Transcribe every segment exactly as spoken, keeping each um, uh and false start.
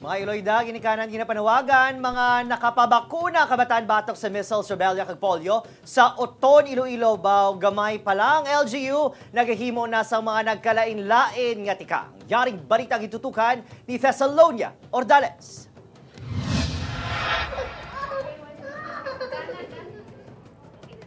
Mga Iloyda, ginikanan ginapanawagan mga nakapabakuna kabataan batok sa measles, rubella, kag polio sa Oton, Iloilo, Bao. Gamay pa lang, L G U nagahimo na sa mga nagkalain-lain nga tikang. Yaring balita gitutukan ni Thessalonia Ordales.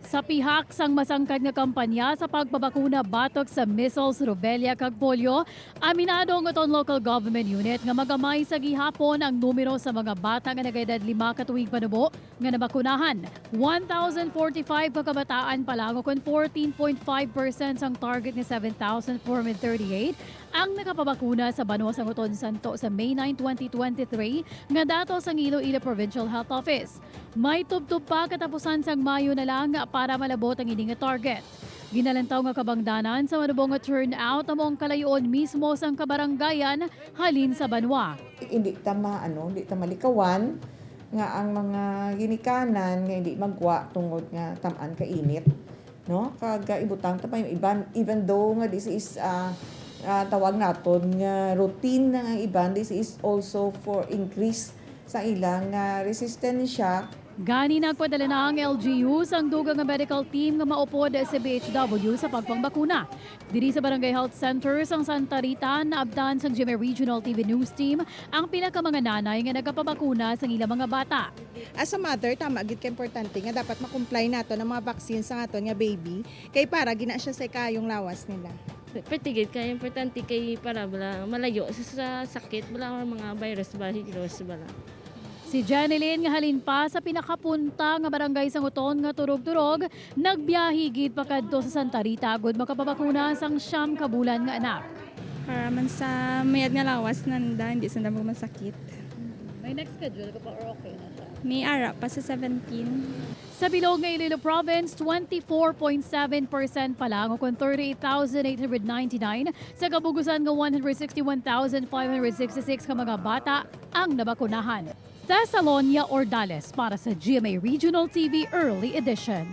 Sa pihak sang masangkad nga kampanya sa pagpabakuna batok sa measles, rubella, kag polio, aminado ang Oton Local Government Unit nga magamay sa gihapon ang numero sa mga bata nga nagaedad lima ka tuig panubo nga nabakunahan. One thousand forty-five ka kabataan pa lang, o kon fourteen point five percent sang target nga seven thousand four hundred thirty-eight ang nakapabakuna sa banwa sang Oton santo sa May nine, twenty twenty-three, nga datos sang Iloilo Provincial Health Office. May tubtob pa katapusan sang Mayo na lang para malabot ang ini nga target. Ginalantaw nga kabangdanan sa manubong nga turnout amo ang kalayo-on mismo sang kabarangayan halin sa banwa. Hindi ta ma-, ano, hindi ta malikawan nga ang mga ginikanan nga hindi magwa tungod nga tam-an ka init, no? Kag, ah, ibutang ta pa yung iban, even though nga this is, ah, ah, tawag naton nga routine na nga iban, this is also for increase sa ilang, ah, resistensya. Gani, nagpadala na ang L G U sang dugang nga medical team nga maupod sa B H W sa pagpangbakuna. Diri sa Barangay Health Center sang Santa Rita, naabtan sang G M A Regional T V News Team ang pila ka mga nanay nga nagapabakuna sang ila mga bata. As a mother, tama gid ka importante nga dapat ma-comply nato ang mga vaccine sa aton nga baby, kay para gina siya sa ikayong lawas nila. Pwede gid, kay importante kay para bala malayo sa, sa sakit bala or mga virus ba, virus bala. Si Jenilyn nga halin pa sa pinakapunta nga barangay sang Oton nga turog-turog, nagbiyahe gid pakadto sa Santa Rita agud makapabakuna sang siyam ka bulan nga anak. Para man sa mayad nga lawas nanda, hindi sanda magmasakit. May next schedule ka pa or okay na siya? May ara pa sa seventeen. Sa bilog nga Iloilo Province, twenty-four point seven percent pa lang, o kon thirty-eight thousand eight hundred ninety-nine sa kabugusan nga one hundred sixty-one thousand five hundred sixty-six ka mga bata ang nabakunahan. Thessalonia Ordales para sa G M A Regional T V Early Edition.